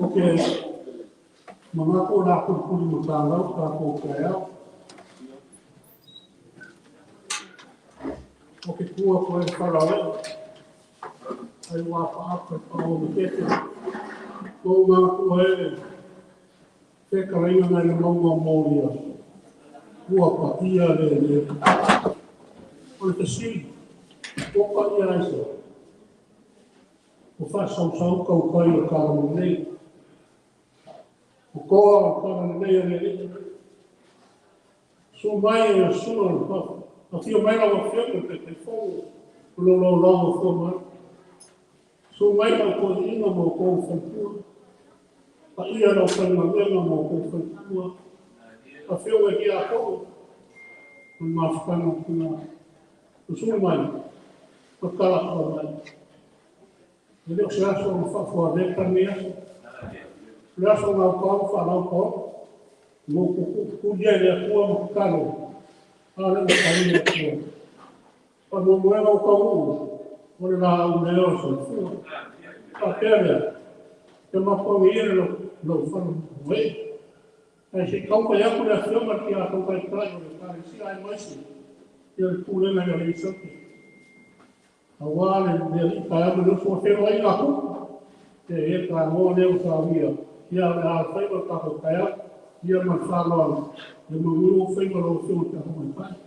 O ke manatu o le a tulituli matalau le tatou taeao. O ke tu atu ai i le falaoe'e ai ua apaapa i pao o Matete ma ou manatua ai le fetalaiga nai le mauga o Moria ua paia lele. O le fesili, ua paia aisea? Ua faasausau tautai o le Talalelei. O toa o le Talalelei a le Alii. Susu mai e le susuga o le afio mai lau Afioga i le Taitaifono o lo o lagolagosua mai. Susu mai lau toeaiina ma outou faletua. Paia le aufaigaluega ma outou faletua. Afioga i Tiakono, o le mafutaga tina. Susu mai, ma talafua mai. E le o se aso na faafuaveta lenei aso. O le aso na autao faalautao. Mo tulia i le Atua ma tatalo. A le ua tali le Atua. Faamoemoega o taunuu, o le laau lea o le soifua. Faapea lea, ia mapuage ia le lou falamoe. Ae se i taumafai atu le afioga i le Tiakono Taitai o le Ekalesia aemaise ia le pulega i Aleisate. Aua le alii taeao ma le uso ua feiloaiga atu. E e tagoa lea ua saunia. Ia o le a alofaiva le tatou taeao. Ia ma le faaaloalo. Ia manuia ou faiva lau afioga i le Tiakono Taitai.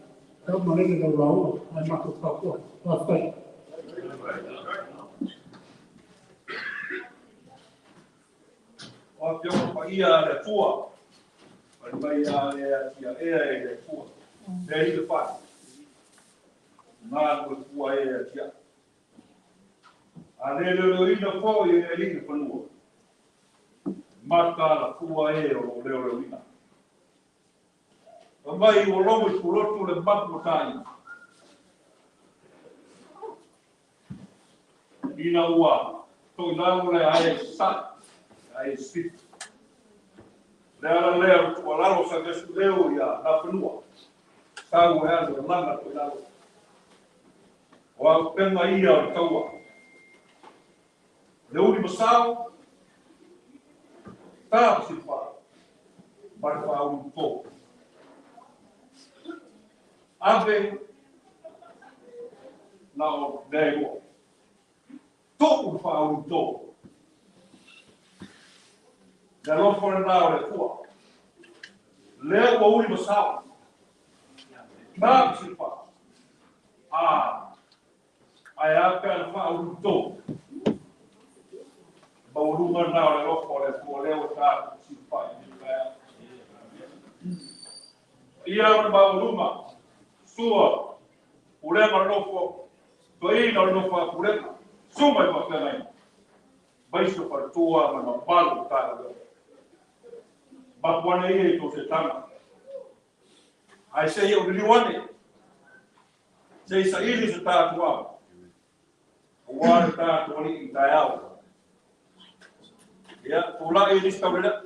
Tau malele lau lauga ae matou tapuai. Faafetai. O afioga paia a le Atua, fai mai a le atiaea e le Atua, le alii le fale, malu e fua e atiae. A le leoleoina foi e le alii le fanua, mata la fua e o lo leoleoina. Fai mai ua logo i pulotu le mapu o tāina. Ina ua toilalo le ae i sasae, ae i sisifo. Le ala lea o le tuualalo sa vesu leo ia Nafanua, sau e alu e laga toilalo. O au pega ia o le taua. Le uli masao, tā pasifa, ma le whauli tō. Ave na o mea i lua. Tō u whauli tō. Le alofa le nā o le Atua. Lea ua uli masao. Tā pasifa. A, Ae a pe ana whaauruto. Maurunga nā o le loko le tua leo tā si pai ni pā. Ia o le maurunga, sua, pulenga o nofo, toina o le nofo a pulenga, suma i wawhengai. Maiso whatua ma mapalu tā leo. Mapuane ia i tō se tanga. Ai se ia o liwane. Se isa ili se tātu au. O wā tātu ali i tai au. Ia, tū i lista o lea.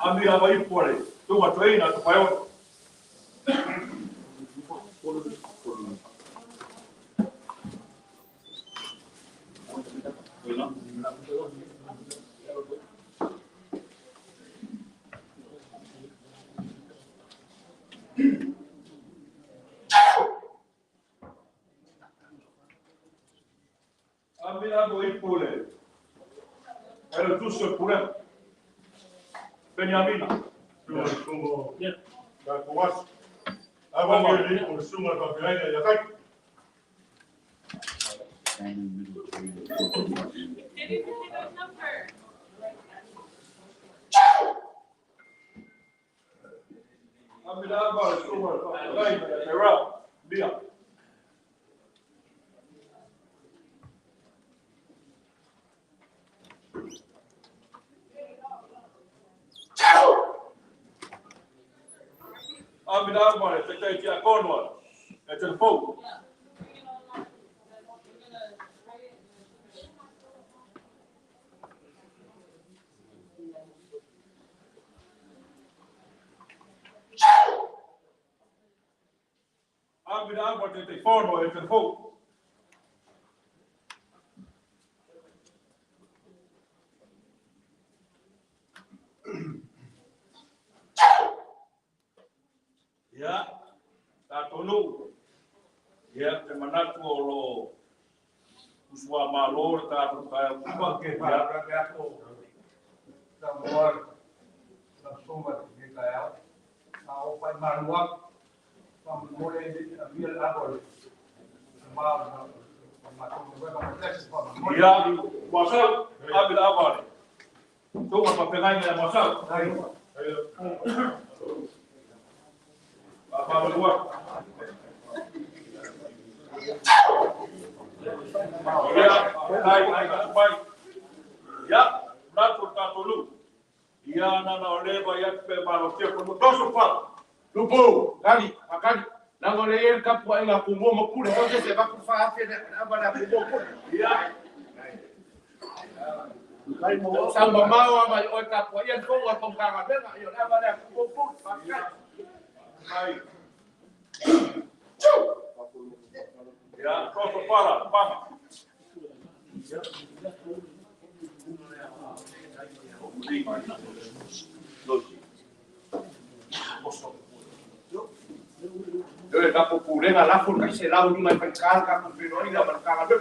Ami a vai pore, tū matoina tu pai o. Ami a vai pore. Era tu se pure. Beniamina. Didn't you see that number? Ami a vai suma pa Bia. Ami a vai te te tia konwa. E te fou. Ami a vai te te fono e te fou. Ia, tātonu. Ia, te manatu o lo usua malo le tātou kai au kuma. Ke whaara ke ako ta moa ta soma ke kai au. Ta o pai marua ta mole a via la ako le. Ma ma ko mo ka ma pa mo. Ia, masau, abi la avale. Tō ma papengai ngai masau. Ai. Apa lua. Ia, tai ai ka pai. Ia, natu tātolu. Ia nana o leva ia pe malo tia ko toso pa. Lupu, kali, akali. Nango le el kapu ai nga kumbo mo pule, ko se va ku fa afi na aba na kumbo pule. Ia. Kai mo sa mamao ama o kapu ai ko wa ko ka ga benga yo na ba na kumbo pule. Ai. Ia, toso para, pama. Yo le kapu pule nga la ful ka se la ulu mai ka ka ku pero ila ba ka ga be.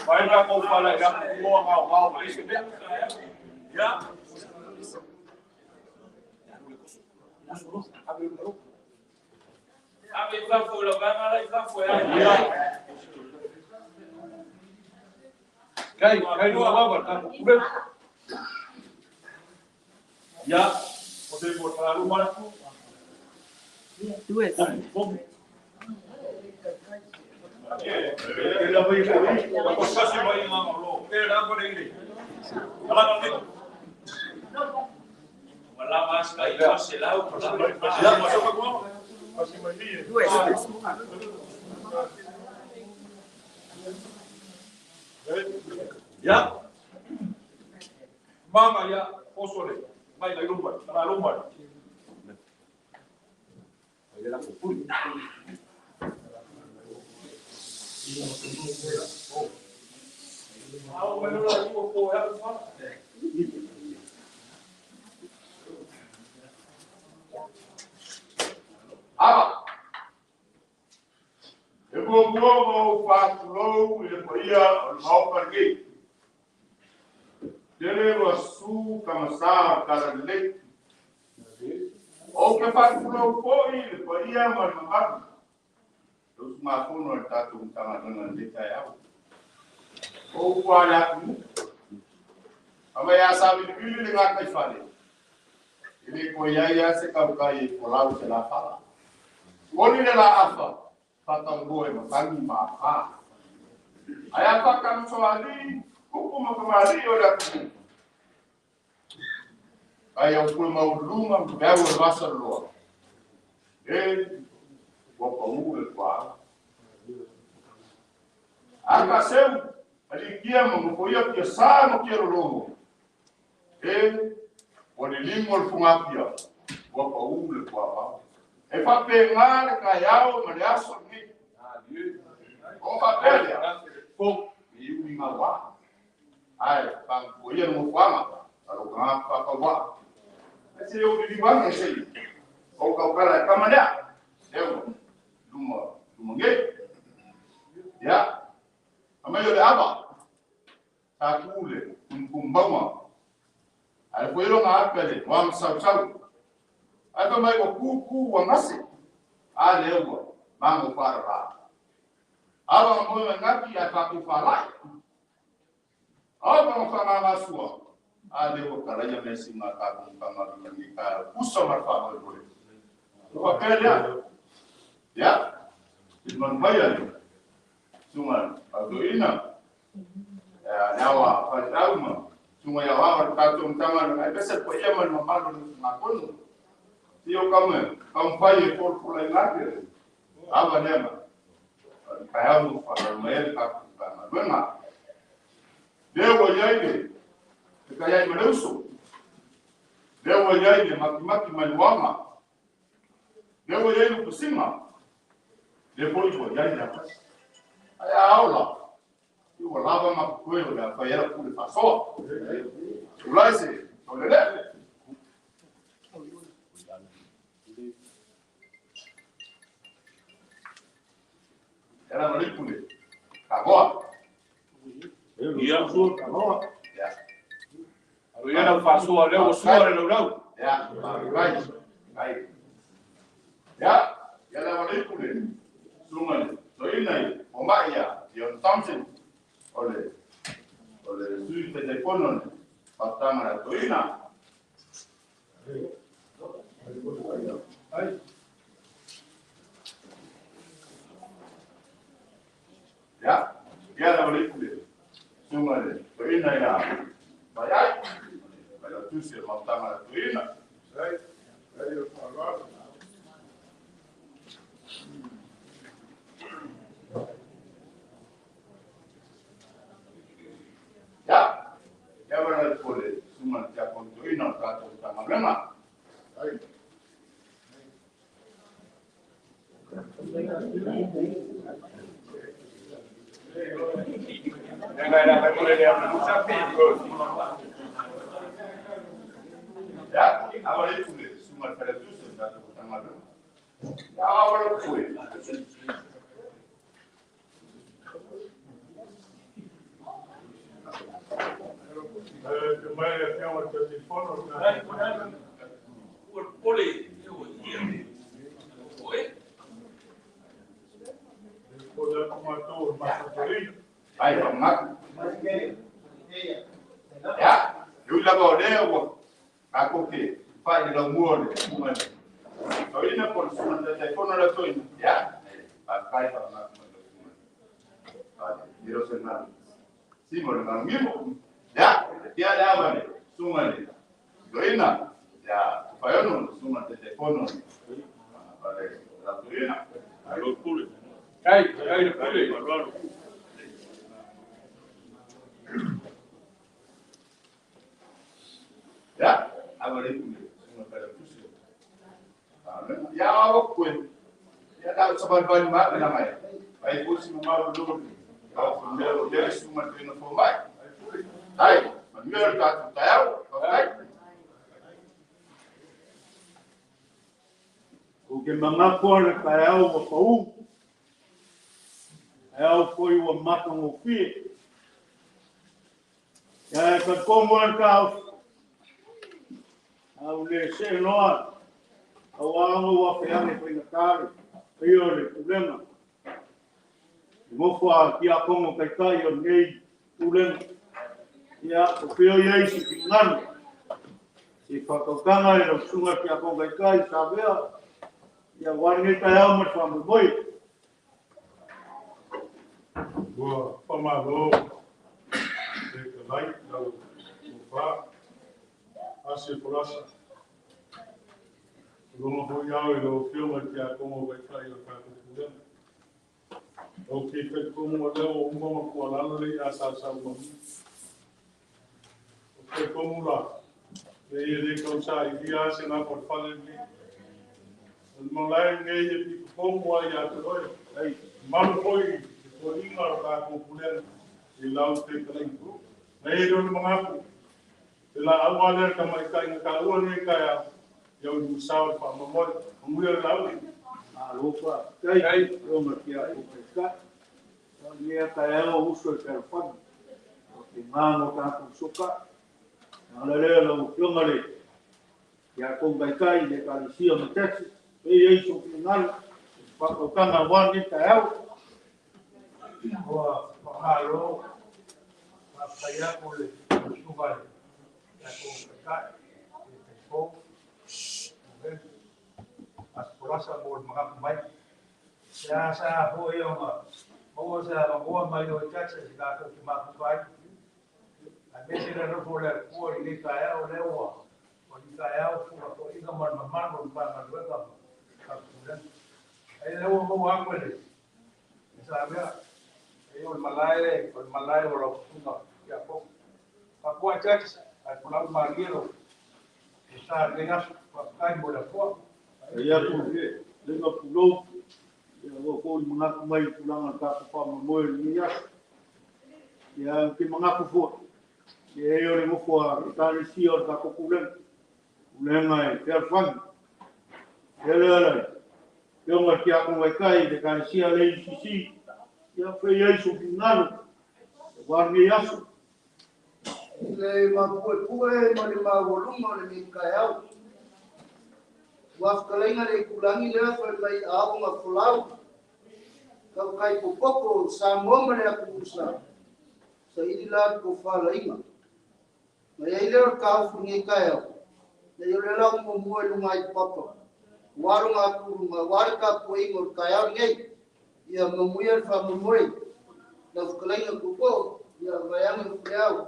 Vai na ko pala ya ko ngau ngau Ya. Ave fafu lo banga la fafu ya. Kai kai no aba ka ku pule. Ya, o te mo ta lu mara. Duas. E la vai ko ko sa si mai ngau lo. E la ko le. Ala ko ni. Wala mas kai se lau ko la. Ya, ma so ko. Duas. Ya. Mama ya osole. Mai la lumba, la lumba. Ai la ku pule. muamua ma ou faatulou i le paia o le Maota lenei. Tele ua su tamasā o le Talalelei. Ou te faatulou foi i le paia ma le mamalu le usugafono a le tatou Matagaluega i lenei taeao. O upu a le atunuu, a mai a savilivili le gataifale, e le toe i ai lava se tautai e folau i se lafala. Moni le laafa, faataumoe matagi ma afa. Ae a faatamusoalii, upu ma tamalii o le atunuu, ai au pule maululuga ma peau o le vasaloloa, e ua pau le tuaau. A kaseu, alikia ma nofoia kia sa ma kia lologo, e ua liligo le fugapia, ua pau le tuavao. E faapegā le taeao ma le aso lenei. O faapea lea, e iuli gauā. Ae faafoia le nofoaga a lou tagata faatauvaa. Ae se ou liliu ane se i ou tautala e tama lea. Lea ua luma luma nei. Ia, amai o le ava, sa tu le tumutumumauga. Ae foi loga ape le wa masausau. Ae fai mai ua tutu ua gase. A lea ua mago faalala. Ava nga moe mai gati ae faatofalai. Ava nga fagagasua. A lea ua talaia mea sina tatou Matagaluega i lenei taeao. Pusa ma le faamoemoe. Ua faapea lea. Ia, i manu mai a le susuga Fautoina, le awa faifeau ma susuga i aoao a le tatou Matagaluega, aemaise le paia ma le mamalu o le usugafono. Se o taumafai e folafola i gate le ava lea ma le taeao ma faaaloalo mai ai le tatou Matagaluega. Lea ua i ai le fekaiai ma le uso, lea ua i ai le makimaki ma le uaga, lea ua i ai le upasiga, lea foi ua i ai le atasi. Ae a ola, ua lava ma totoe o le a fai ai lau pule faasoa. Tulai se taulelea. E lava le pule. Kagoa. Ia. Ia. Alu ia lau faasoa lea ua sua le laulau. Ia, vai. Vai. Ia, ia lava le pule. Susuga le toeaina i fomai ia Leon Thompson o le sui Taitaifono le faautaga a le toeaina. Ia, ia lava le pule. Susuga le toeaina ia Vaiai. Failautusi o le mautaga a le toeaina. Ia, ia vala le pule. Susuga le tiakono toeaina o le tatou Matagaluega. Ia, ava le pule. Susuga le failautusi o le tatou Matagaluega. Ia, ava le pule. Mai le Afioga i le Taitaifono o le Ua pole e ua ia. Oe. O le atu matou o le matou. Ai, faamagatu. Ia, e ui lava o lea ua tatou te fai le laumua o le susuga i le toeaina po o le susuga i le Taitaifono le toeaina. Ia, faafetai faamagatu mai lau susuga. Ai, e le o se galu. Sima o le galu gimo. Ia, ia le ava le susuga i le toeaina. Ia, Tufaiono, le susuga i le Taitaifono le toeaina. Alo pule. Ai, ai le pule. Ia, ava le pule, susuga i le failautusi. Ia, ava koe. Ia, na o savalivali ma le ngai. Ai foi si mamalu lo. Au mea o le susuga i le toeaina fomai. Ai, manuia le tatou taeao. Faafetai. O ke mangapo le taeao ua pau. Ai au foi ua matagofie. Ia e talitonu lava le taofi, a ua le see loa aua ona ua afeage faigata le paia o le pulega. E nofo a tiakono taitai o lenei pulega. Ia, o fea o i ai se finagalo, se faatautaga i lau susuga i le tiakono taitai Savea, ia aua lenei taeao ma le faamoemoe. Ua faamalo le fetalai i lau tofa Ase Folasa. Tulonga foi au i lau Afioga i le Tiakono Taitai o le tatou Pulega. Ou te talitonu o lea ua uma ona tuualalo le i'a a Sa Saumamua. Ou te talitonu la, leai e le tau sailia lava se gafa o le fale lenei. O le malae lenei e pitotonu lava ia te oe. E malu foi le toeaiina o le tatou Pulega i lau fetalaiga. Na i ai lea o le manatu, le laau lava lea a le tamaitai na taua lenei taeao, ia uluulusa o le faamoemoe. Manuia le lauga. Malo faafetai i lau Afioga i le Tiakono Taitai. O lenei taeao o uso i fealofani, o faapena ona tatou fesootai. Ala lea lau Afioga i le Tiakono Taitai i le Ekalesia o Metotisi, e i ai sou finagalo i le faatautaga aua lenei taeao. Ua faamalo, faafetai atu i le susuga i le Tiakono Taitai, le Taitaifono, Aso Folasa mo le manatu mai. Ia sa foi ona maua se avanoa mai o i Texas i tatou te mafuta ai. Aemaise le alofa o le Atua i lenei taeao lea ua o ni taeao felafolafoaiga ma le mamalu o le Matagaluega ma tatou pulega. Ai lea ua maua atu e le Samea, ai o le malae o lau susuga Tiakono. Tapuai Texas, ai folau malie lo e sa lenei aso, faafetai mo le Atua. Ia atu lenga pulou, ia ua foi manatu mai i tulaga o le tatou faamoemoe o lenei aso. Ia ou te manatu foi, ia e o le nofo a Ekalesia o le tatou pulega, pulega e fealofani. Ia lea le Afioga i le Tiakono Taitai i le Ekalesia a le AUCC, ia fai ai sou finagalo aua lenei aso. Le mapuepue ma le maualuga o lenei taeao. Ua fetalaiga le itulagi lea fai mai aoga folau. Tautai popoko Samoa ma le atunuu sa. Saili la le tofalaiga. Ma i ai lea o le taofi lenei taeao. Nei o le lau muamua i luga i papa. Ua alo ngā tūrunga, ua le tapuaiga o le taeao lenei. Ia manuia le faamoemoe. Lau fetalaiga koko, ia vaeane o fuleau.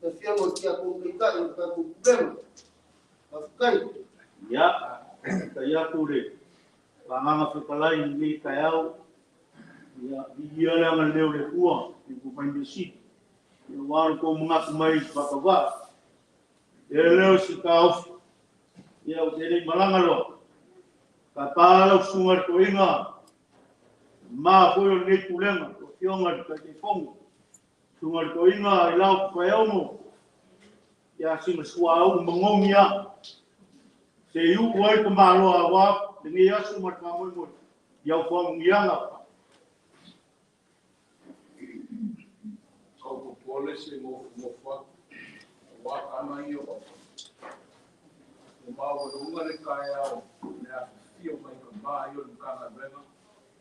Le afioga o le Tiakono Taitai o le tatou pulega. Faafetai. Ia, faafetai atu le Pagaga Fetalai i lenei taeao. Ia, viia le agalelei o le Atua i le mai measili. Ia ua le tou manatu mai i se faatauvaa. E leo se taofi. Ia, ou te le i malaga loa. Ka pa lau susuga i le toeaina, ma foi o lenei pulega, o Afioga i le Taitaifono. Susuga i le toeaina i lau Faeono, ia sina suauu manogi lava. Se i uu ai ka maloa aua lenei aso ma le faamoemoe i au faamanuiaga. Kau popole se ngofungofo atu. Aua kana ia o O maualuga le taeao le afifio mai ka ma i o le Matagaluega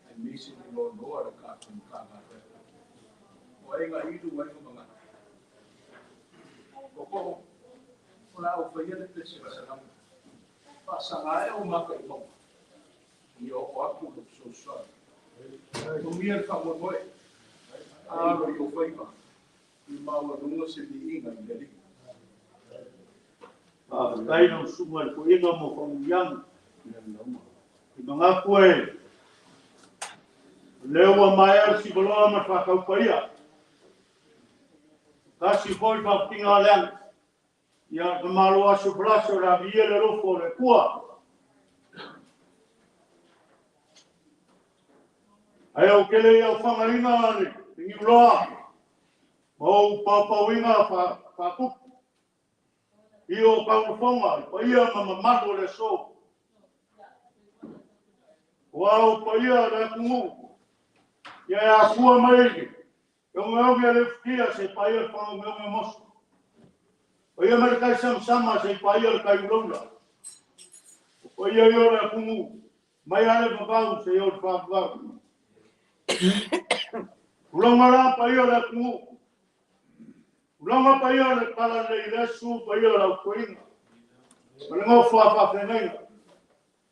aemaise le loaloa le tatou Matagaluega. O aiga ilu ai ka manatu. Koko, o la au faia le pese la salama. Faasaga e o maka i mauga. Ia oo atu le fesoasoani. Tumia le faamoemoe. Alo i o faiva. I maualuga se viiga i le Alii. Faafetai lau susuga i le toeaina mo faamanuiaga. I manatu e, o lea ua maea le sivaloa ma le faataupaia. Tasi foi le faafitiga a leaga. Ia le malo aso falasa o le avia le alofa o le Atua. Ai au kele i au whangaringa le niuloa, ma ou paupauinga whakupu. I o kaunofonga, i paia ma mamalu o le aso. O au paia le atunuu. Ia e afua mai i e onge onge le ufukia se paia le whangonge onge moso. O ia mai le kai sama se paia le kai ulaula. O ia i ora kungu mai ale vavau se i o le whaavavau. Ulonga la paia le kungu. Ulonga paia le kala le ilesu paia le laukoinga. Ma le ngofo a whawhengainga.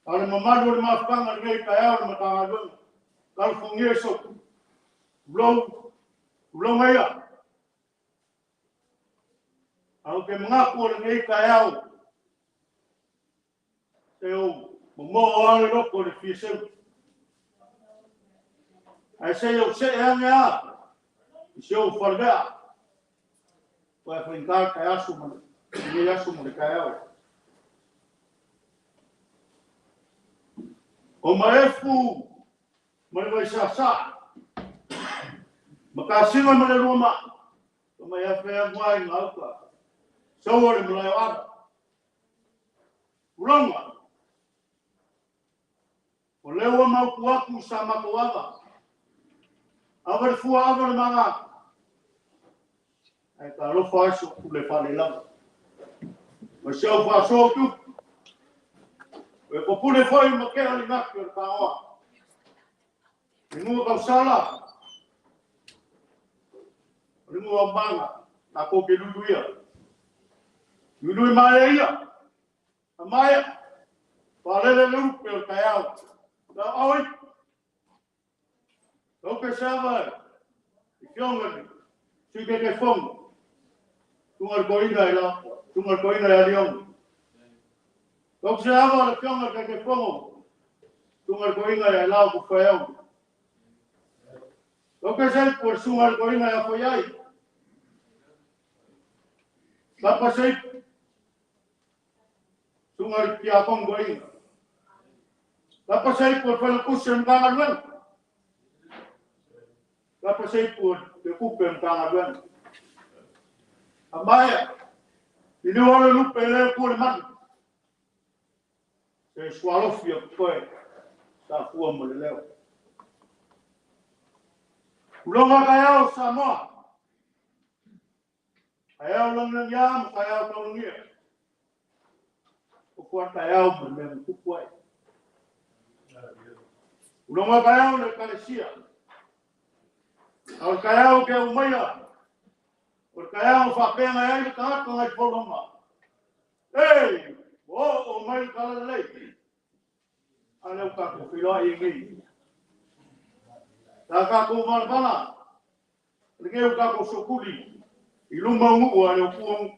A le mamalu o le mafukanga le ngei kai au le matangaluenga. Kalafongia so. Ulonga ia. Au ke mangaku o le ngei kai au. Te o mo o ale loko le fieseu. Ai se o se ange a. I se o whalvea. Koe whainga kai asu mo le. Ngei asu mo le kai au. O maefu ma le vaisasa. Ma ka singa ma le lua ma. O mai afe a ngua i ngauka. Saua le malai o ara. Ulonga. O leua mau kuaku sa mako ava. Ava le fua ava le manga. Ai ka alofa aso ku le whale lava. Ma se au whasoa tu. E popule foi ma kea le ngaki o le tāoa. I ngua kausala. O le ngua o manga. Nā kō ke luluia. Lului mai ia. A maia. Whalele le upe o le kaiau. Lau aoi. Lau ke seava i fionga ni. Sui ke ke fongo. Tunga le koina i la. Tunga le koina i alionga. Lau ke seava le fionga ke ke fongo. Tunga le koina i lau ku whaeonga. Lau ke sei por sunga le koina i a whaiai. Lapa sei sunga le kia kongo inga. Lapa sei por whanakusi mkanga luenga. Lapa sei por te kupe mkanga luenga. A maia, i liu ale lupe le kua le manu. Se sualofi o koe, sa fua mo le leo. Ulonga kai au Samoa. Kai au langilangi ia ma kai au taulangia. O kua kai au ma mea mtupu ai. Ulonga kai au le kalesia. Au kai au ke umaia. O le kai au whapenga ai le tagata ngai polonga. Ei, o o mai le kala lei. Ale o kako whiloa i ngi. Tā kako malapala. Le ke o kako sokuli. I luma ungu ale o kua ungu.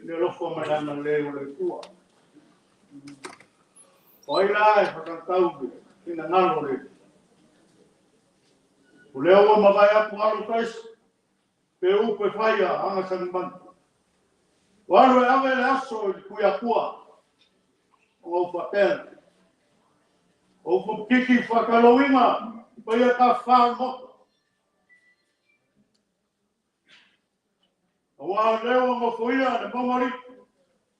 Le lofo malana le o le kua. O ai la e whakatau me. Ina ngalo le. O leo ua mawai apu alo taisi. Pe upe whaia anga sangi manu. O alo e ave le aso i le kui akua. O au whapena. O whapikiki whakalauinga. Paia ka wha moto. O wā leo ngofoia le mongori.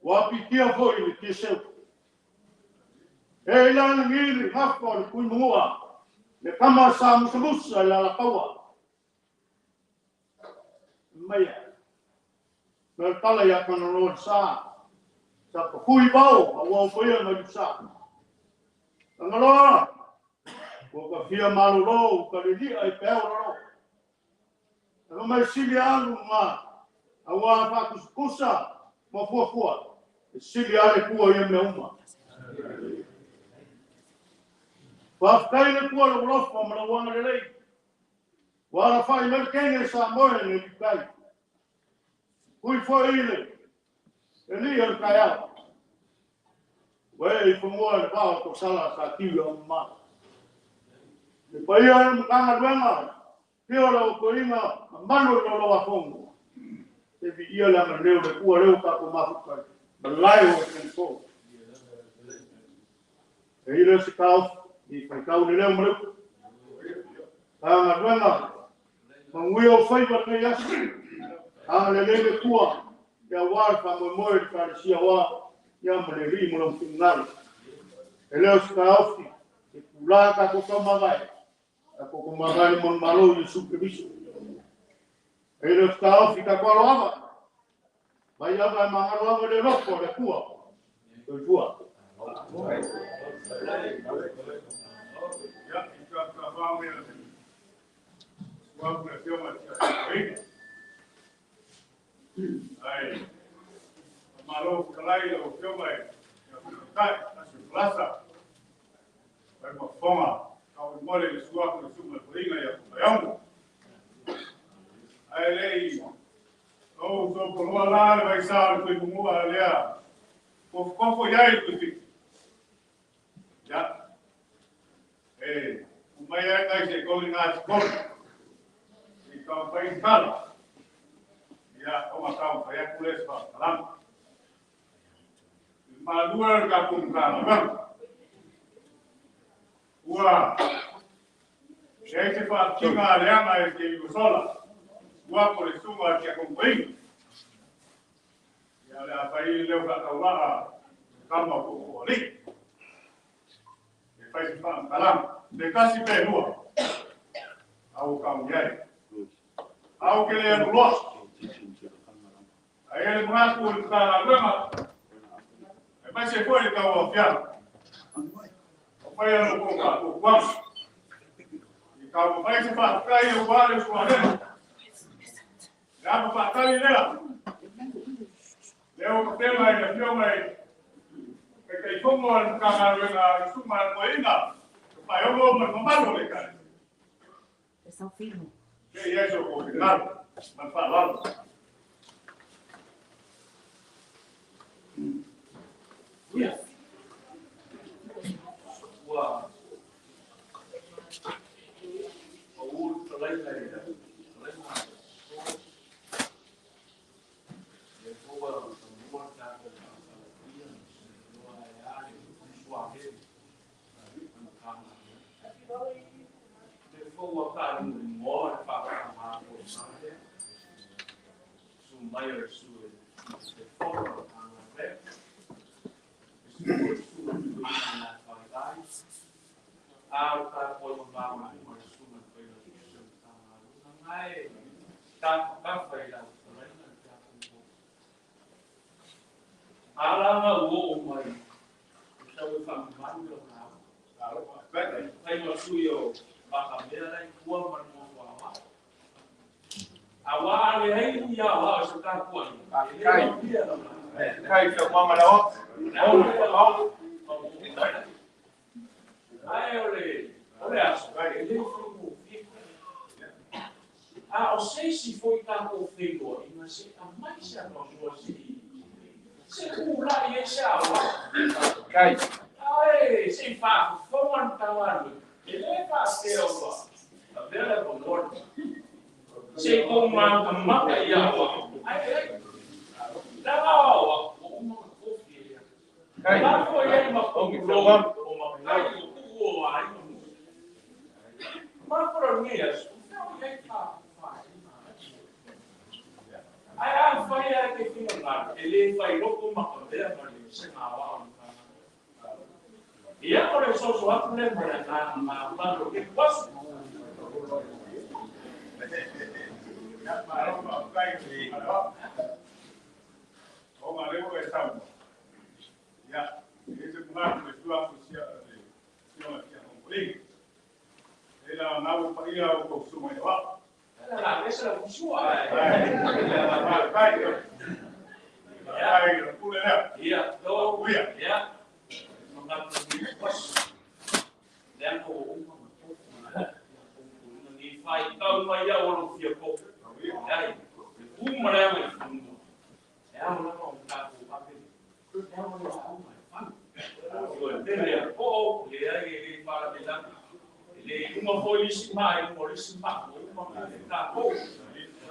Wā pikia foi le tiseu. E ila le ngiri ngafo le kui mungua. Le kama sa musamusa i la lakaua. Maia. Me le tala ia kana loa sa. Sa pahui bau, a ua upaia ngai sa. Tangaloa, ua ka fia malolo, ka lilia i peo lolo. Tanga mai sili alu ngā, a ua whakusukusa, ma fuafua. E sili ale kua ia mea uma. Whawhitai le kua le ulofa ma la uanga le lei. Wa la whai mai kenge sa moe le likai. Hui fo ile. E li o le kai au. Wa e whangua le wao tō sala sa kiwi o mama. Le paia le makanga luenga. Pio la o koinga ma manu le lolo a fongo. Te vi ia le anga leo le kua leo ka ko mafukai. Malai o e fo. E ile se kao i whaikau le leo maleu. Anga luenga. Manguia o whaiwa nei aso. Anga le lele kua. Ia wā le whamoemoe le kāresia wā. Ia ma le ri mo lau whingalo. E leo se kaofi. E pulā ka ko kaumawai. Ta ko mangani mon malo Yesu Kristo. E le whakaofi ka kwa loava. Mai ava e mangalo ava le loko le kua. Soifua. Ia, i ka whakawā mea te suaku le whionga tia te Ai, malo whakalai o whionga e ia whakatai, asu plasa. Pai mafonga, ka o mole le suaku le suma toinga ia whakaiongo. Ai lei, o so poloa la le vaisa le kui mungua lea, kofo iai le kui fiti. Ia, e, umai ai kai se koli ngā tikoli. I ka whai tala. Ia, o ngā kau whai aku le spa kalama. I malua le ka kumukana wang. Ua, e te whaatinga a leanga e te iwasola. Ua ko le sunga tia kongkoinga. Ia le a whai leo ka tauaa kama ko ko ali. E whai se whaamkalama. Le kasi pe hua. Au kau iai. Au ke le anu loa. Ai ele manatu o le tāna E mai se foi le tau au fiana. O whai anu ko ka ko kuama. I kau whai se whaakai o wale sua. Le apa whaatali lea. Leo ka pema i le fionga i kai kai fongo al mkanga i suma al koinga. Ka whai ongo ma mamalu le kai. Ke ia so ko finalo. Man whaalalo. Ia. Ua ulu talaina i la talaina e foa mua tātou ia loa e ale sua he te foa ka ni mo e fa ka ma ko ma su mai o su e te foa ka na le su su na fa dai a ta ko ma ma ma su ma ko na su ta ma ngai ta ka fa ila Alanga o o mai. Sa o fa mai o na. Ai ma sui o ba ka mea lai kua ma mo wa wa. A wa le ai ia wa so ta kua. Kai. Kai ka mama la o. Ai ole, ole aso. E le fu A o sei si foi ta ko whenua, i ngā se a mai se a no sua se i. Se kula i e se awa. Kai. Ai, se fa fongan tawaru. E le fa te owa. A vele ko ngor. Se ko ma ka maka i awa. Ai, ai. La awa, o uma ka kofi e. Kai. La fo i ma ko lo, o ma kai o ku o ai. Ma fora ngia, su i ai fa. Ai a whai a te whina ngā, e le whai loko maka mea ma le se ngā wā o ngā. Ia o le soso atu le ma le ngā ngā whalo ke kwasu. Ia, malo whaakai i alawa. O ngā leo e sauma. Ia, e se mungatu le tua ku sia le sia tia kongkolinga. E la ngā pa ia o ko suma i wa. La esa la usua. Kai. Kai, pule lea. Ia, to. Uia. Ia. Mangatu ni kwasu. Lea ko uma ma tōku na. Ni whai tau mai ia o lo fia koko. Ai, le kuma lea mai whanua. E ao lava o tātou ape. E ao lava au mai whanu. O te lea ko, le ai e le whala me langa. Le uma foi lisi ma, e uma lisi ma, o uma ma le tātou.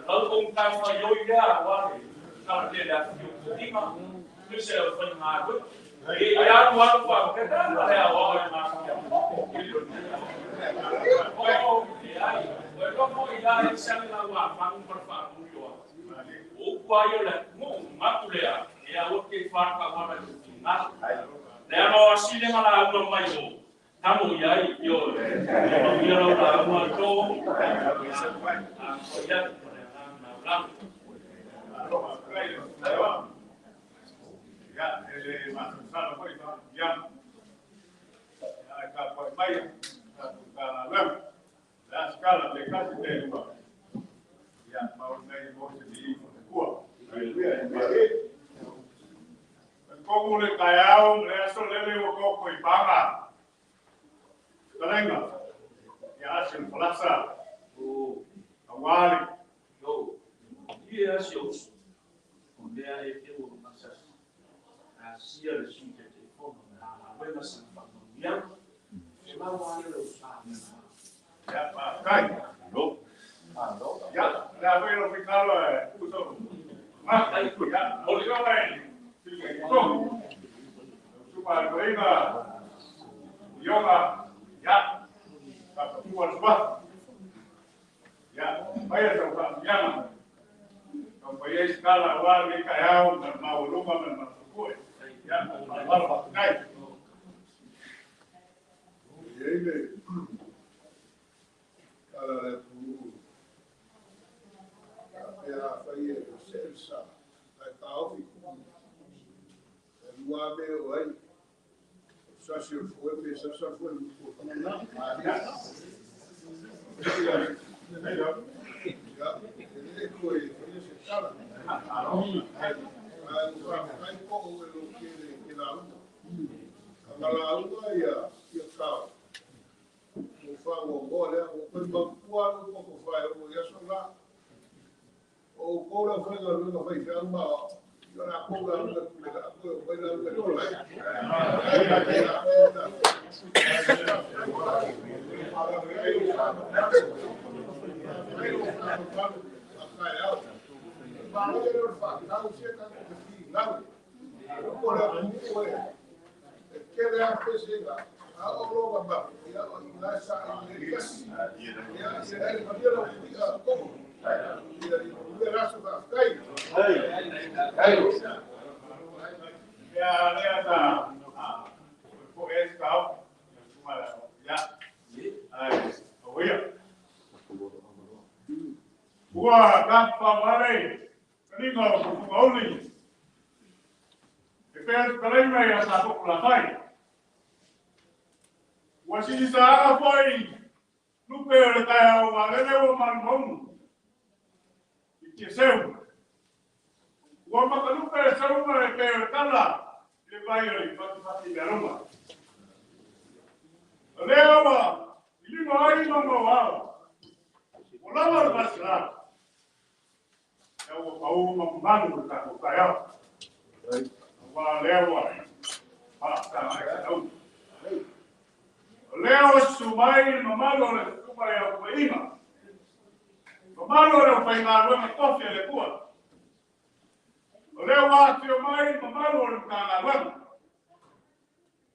Lau kong tā whai oi lea, wa le, tā le lea whio kutinga, le se o whai ngā rui. E aru aru wha, ke tā lea wa o ngā kia poko. O, e ai, o e loko i la e siame la wā, whangu para whangu yoa. O kua ia le, mo ngatu lea, e au ke whāraka wana i ngā. Lea no asile ngā la una mai o, tamo iai, Yo, manuia lau lauga to. A foi atu ma le agaga maualalo. Ia, e le masalosalo foi faapipiama. Ia, ae tapuai maia tatou Matagaluega. O le a se tala pe tasi pe lua. Ia, ma o lenei mo se viiga o le Atua. Aleluia. Talitonu le taeao ma le aso lele ua toko i paga. Fetalaiga, ia ase le falasa. Aua le. Yo, ia si uso. O mea e te ua masasi. A sia le Sui Taitaifono ma galuega sa faamanuiaga. E maua ai lou sa. Ia, faafetai. Ia, o le a foi lou finagalo e tuu sou manatu. Ia, lau Afioga i le Sui Taitaifono, lau Susuga i le Toeaina Ioga, ia, faapapua le suafa. Ia, faia sau faamanuiaga. Taumafai ai se tala aua lenei taeao ma le maualuga ma le mapuepue. Ia, ma le faaaloalo faafetai. E i ai le tala a le atunuu faapea afai e see le sa ae taofi e lua lava mea e oo ai, o le sasi o le foe pe sasa le foe Ia, e le toe faia se tala. Ae ua faafetai po o e lou tele i te lauga. A na lauga ia Tao, ua faagoagoa lea, ua toe mautua lou poto faeogo i aso la. O outou le aufaigaluega faifeau ma i o latou lauga pule la toe o mai lauga i le E tele lava pesega, a o loga ma, ia o i la sa i le kasi. Ia, se ai malia lau puia koko. Ia, ia manuia le aso faafetai. Ia, lea sa poepoe ai se taofi, lau Susuga i le Ia, ae auia. Ua tafafao ale taliga o Tufugauli e pea le fetalaiga ia Sa Topolafai. Ua silisaaga foi lupe o le taeao valele ua malumauga i Tiaseu. Ua makalupe le sauga e pei o le tala i le vai o le fatifati mealuma. O lea ua liligo ai mauga o ao. Ua lava le faasala. Ia ua pau ma mamalu le tatou taeao. Aua lea ua faafesagai sau. O lea ua susu mai le mamalu o le susuga i au faiga. Mamalu o le aufaigaluega tofi a le Atua. O lea ua afifio mai le mamalu o le Matagaluega.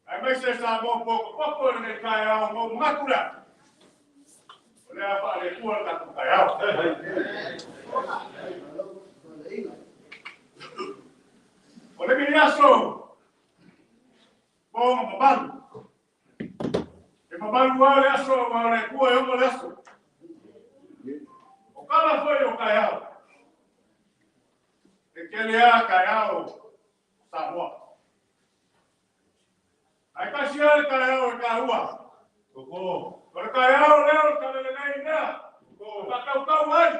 Aemaise Samoa potopoto i lenei taeao ma ou manatu lea. O lea faale-Atua le tatou taeao. O lenei aso, mo ona mamalu. E mamalu lava le aso aua o le Atua e ono le aso. O tala foi o taeao. E tele lava taeao o Samoa. Ae tasi lava le taeao e taua. O le taeao lea o le talalelei mea. E faatautau ai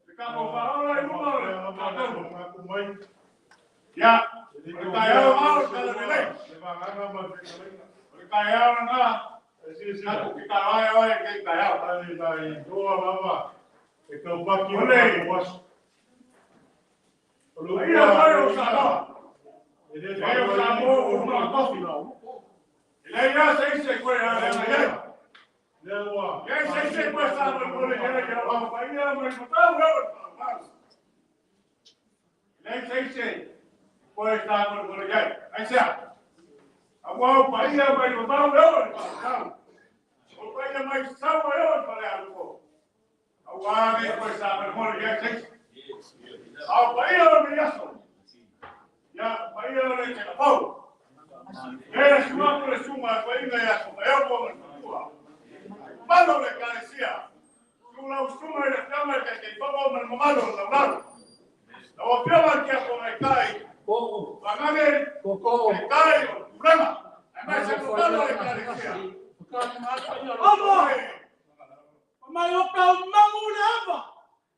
le tatou faaola i luma o le faatau. Ia, o le taeao lena o le talalelei. O le taeao lena tatou te tatalo ai oe i lenei taeao. O le paia foi o Samoa, e o Samoa ua uma ona tofi. E leai lava se isi e toe aleaga i ai. E leai se isi e toe samolemole i ai aua o paia mai matau e oo i le faaaloalo. E leai se isi e toe samolemole i ai. Aisea? Aua o paia mai mamao e oo i le faaaloalo. O paia mai Saua e oo i Falealupo. Aua ne i toe samolemole i ai se isi. A o paia o lenei aso, ia, o paia o le Telefou. Lea e susu atu le susuga a Toeaina ia Sofaeopo ma le faletua. Mamalo le Kalesia. Tula usuma le kama ke ke fogo ma mamalo la lalo. La wafia ma kia ko mai kai. Koko. Pagane. Koko. Kai problema. Ai mai se mamalo le Kalesia. Amo. Mai o ka mangu le ava.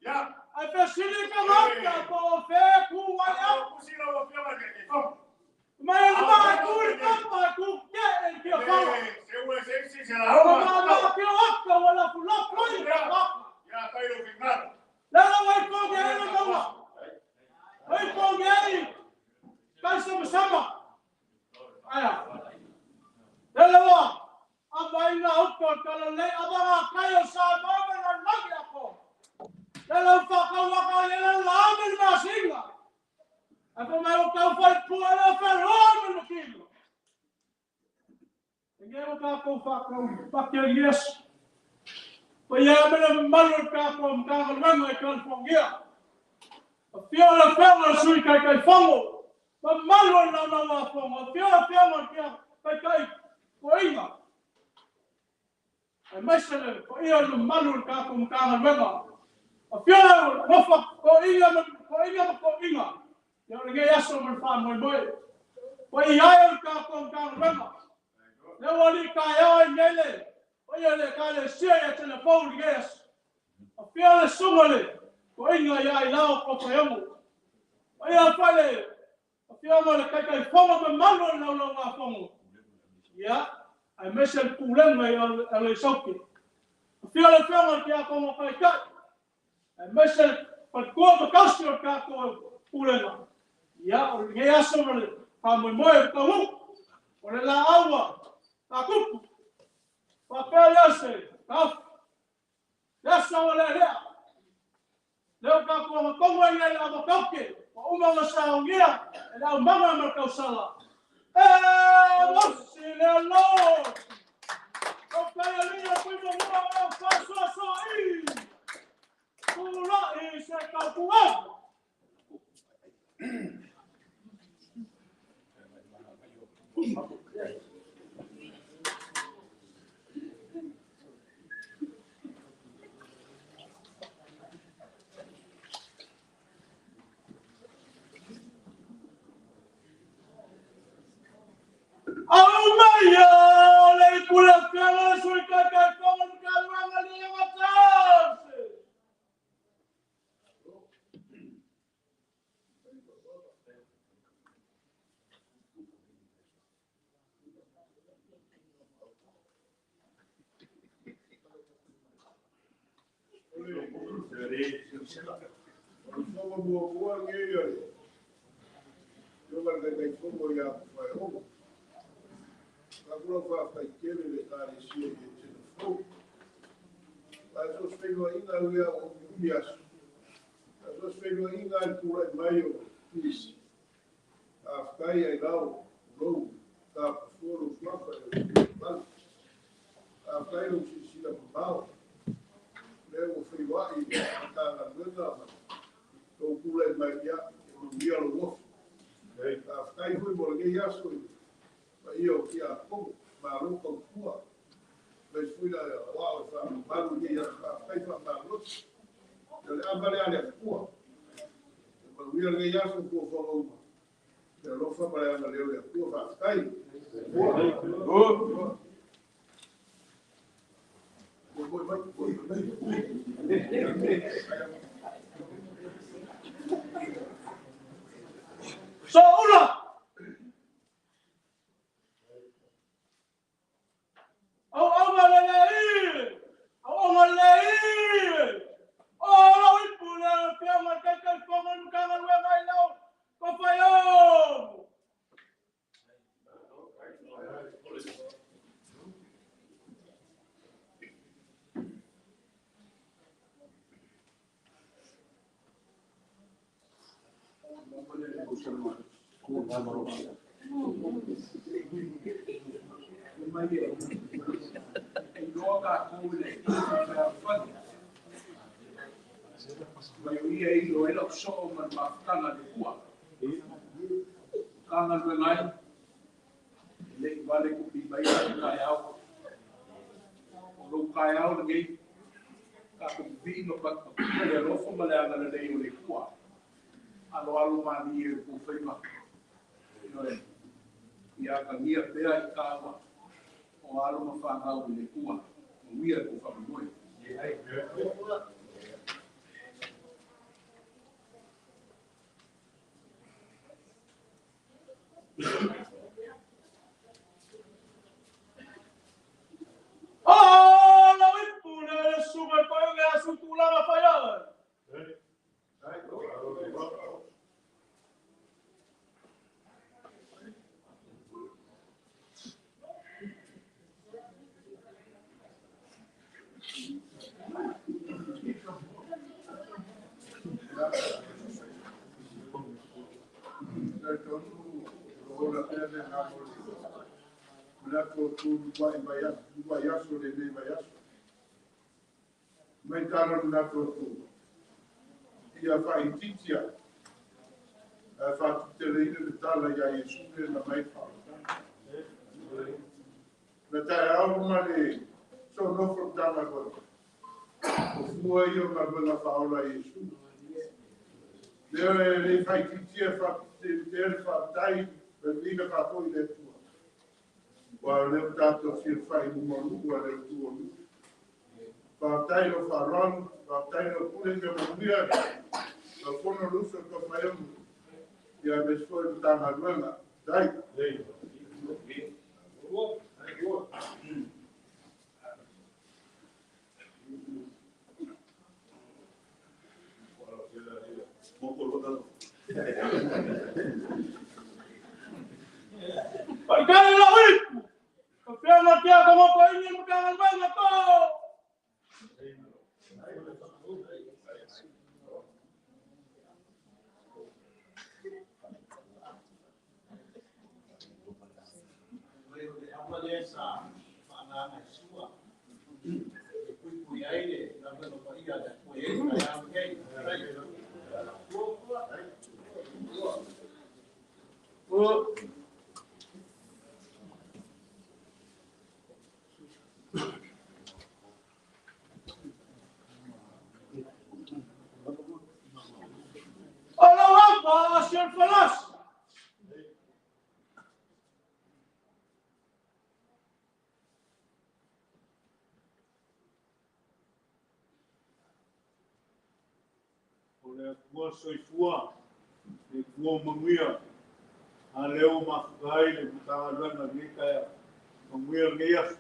Ya. Ai fesili ka ngaka po fe ku wai a. Kusila wafia ma ke ke fogo. Mai o ma ku le papa ku ke e ke fogo. Se ue se se se la O ma ma ke o ka wala fu la ko i ka. Ya kai lo fingaro. La la wai ko ke le maua. Wai ko ke kai sama sama. Aya. La la wa. Aba ina uko ka la le aba ka kai o sa ma na la ya ko. La la fa ka wa ka le la la me ma singa. Aba mai o ka fa pu ala fa ro me no kilo. Nge o ka ko fa ka pa ke yes. Pa ia me le malu ka ko ka ka le California. A fia la fela sui kai kai fongo. Pa malu na na wa fongo. A fia la fela kia kai kai koinga. Ai mai se le ko ia le malu ka ko ka ka le A fia la mofa koinga ma koinga ma koinga. Ia le nge aso mo fa mo mo. Pa ia e ka ko ka le Le wali ka ia nele. Oia le ka le sia ia te le pau le ges. A fia le sunga le, ko inga ia i lao ko paiongo. Oia whale, a fia ma le kai kai whonga me malu lau lau ngā whongo. Ia, ai mese le pūlenga i a le sauke. A fia le whenga ki a kongo kai kai. Ai mese le patkua ma kausi o ka ko pūlenga. Ia, o le nge aso ma le wha moe o ka hu. O le la aua, ka kupu. Papel ese, kaf. Lesa o le lea. Leo ka kua makongo i le ama kauke. Wa uma nga sa ongia, e lau manga ma kausala. E, mosi le lo. O kaya lia pui mo mua o fa soa soa i. Kula i se kaukua. Aumaya le kula fela sui ka ka ka ka ranga le matase. O fogo mua mua nge ia le. Yo ka le kai fogo ia whai hongo. Ka kura whawhai kere le kāresia i e tena fou. Ka so whenua inga uia o umi aso. Ka so whenua inga i kura i mai o Tunisi. Ka whai ai lau, rou, ka paforo whawha e o malu. Ka whai o sisila mamao. Leo o whaiwa i ka ngā nuenga ma. Tō kura i mai ia, e manuia lo wofu. Ka whai hui mo le ngei aso i ma ia o kia kongo, ma roka o kua. Mai fui la wa o wha malu ngei aso, ka whai wha malu. Ia le amale ale a kua. E manuia le ngei aso kua whanga uma. Te alofa ma le anga leo le kua wha whai. Kua. Kua koi mai, koi mai. So ula. Au au le le i. Au au le i. O lo i pule pe ma kai kai ko mon ka ga lue mai lau. Ko fa yo. taeao lenei, tatou pipii ma paia le alofa ma le agalelei o le Atua. Aloalo malie i le faiva. Ioe. Ia atagia pea i taua o alo ma fanau i le Atua. Manuia le tou faamoemoe. Oh, la ipu le suga ko le asu tulaga fai ai. Mai tala le latou tu. Ia faaitiitia ae faatuteleina le tala iā Iesu le na mai faaotaga. Na taeao ma le soonofo le Matagaluega. O fua ia o galuega faaola a Iesu. Lea e le faaitiitia e faatuteleina le faafetai ma le viiga faafoi i le Atua. Aua o lea ua tatou silafai i luma o nuu a le Atua o nuu. Faafetai lou faaaloalo, faafetai lau pule ia manuia lau fono le uso Tofaeono. Ia aemaise foi le Matagaluega. Dai. Paikale la ipu. Ka whianga kia ka moko ini mo ka ngalwenga ko. O lau apa asian falas. O le Atua soifua, le Atua manuia, a leo mafuta ai le Matagaluega i lenei taeao. Manuia lenei aso.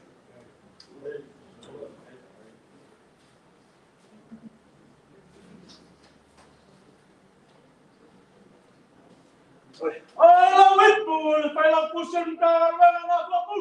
O lau ipu le whailau pusi o le Matagaluega ngā flapu.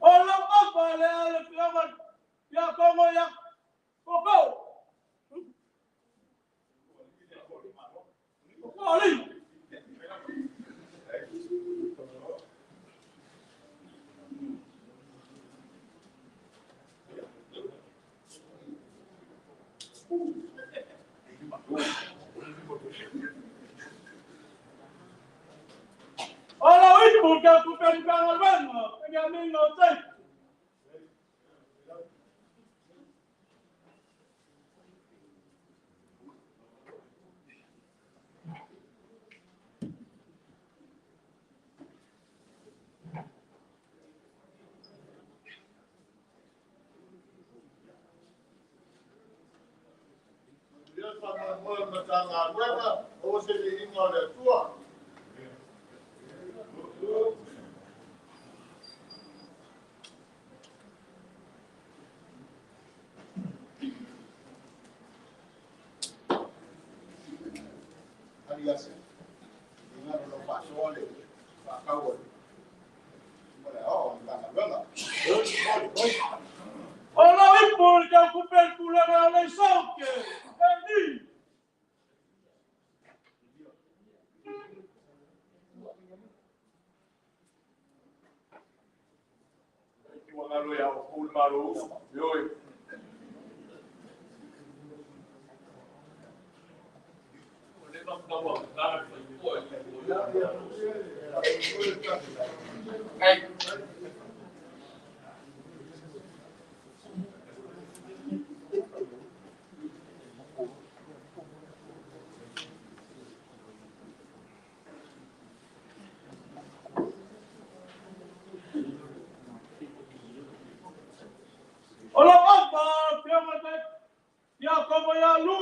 O lau apa le ale whianga ia kongo ia koko. Koko ali. O lau ipu kia kupe ni ka ngalwenga, kia minga o te. Ia faamoemoe le Matagaluega, aua se liiga o le Atua. O lau ipo le tau kupe le tulaga o le sauke. E ni. Wangalo ya o pul malo yoi. Ai. O lau ava, fia mai ia koma ia lu.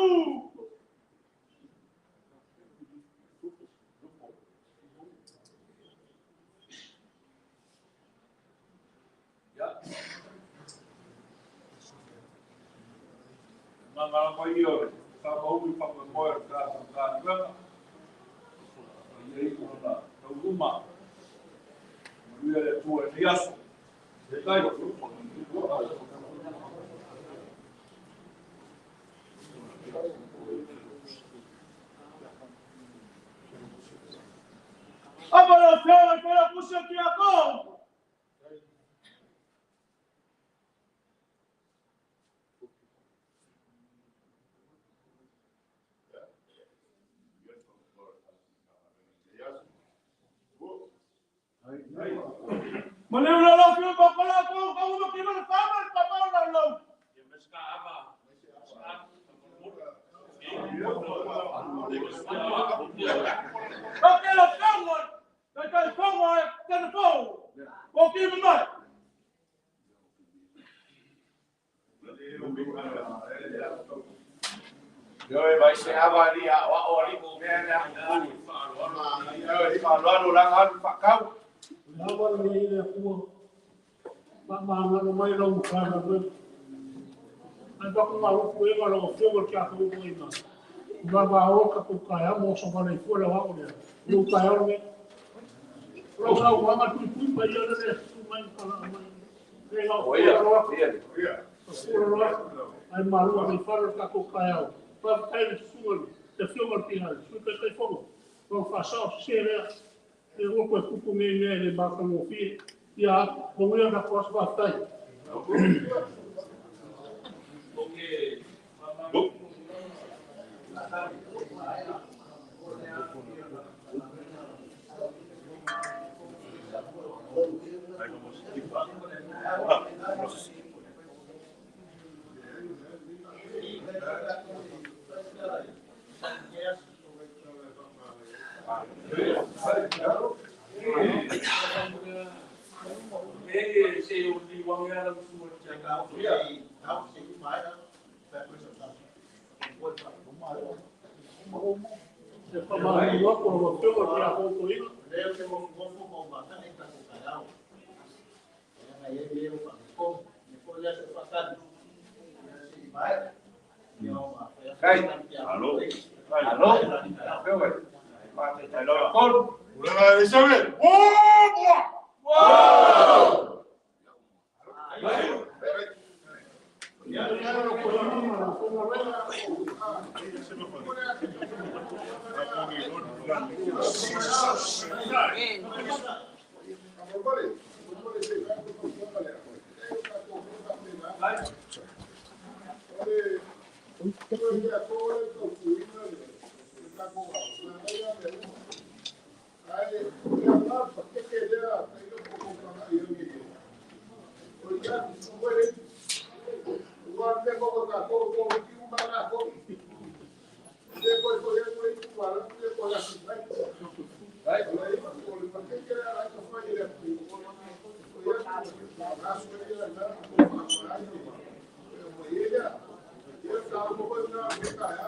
Ngā mai o ka mau i pa moe ka ka nuanga. Ia i ko na tauluma. Manuia le Atua i nei aso. Tai. Ava le fia mai fia kusi o kia ko. Maleu la lau fia pa kola ko ka uma ki ma fa ma pa pa lau lau. Ka ke la tongo, ka ka tongo e te fo. Ko ki ma mai. Yoi vai se ava li a wa o li mo mea na Yoi fa lo la alu fa kau. Lava le le akua. Ma ma ngalo mai lau mukana le. Ai ba ko ngalo ku e ngalo fio ko kia ko ko ina. Ma ma o ka ku ka ya mo so ma le fu le wa o le. Lu ka ya le. Lo sa wa ma tu tu pa ya le su mai ka la mai. Le ga O ia, ia. Fu lo ai ma lu ai fa ka ku ka ya. Pa kai le su le te fio ma pi ha. Su te kai fo. Ko fa sa se le. E o ko kupu me me le ma ka mo fi. Ia, mo ia ka ko sa tai. E fa ma ni wa ko wa fio ko kia ko ko ina. Kai. Alo. Alo. Feo vai. Ma te tai lo kol. Ula Elizabeth. Oh, boy. Wow.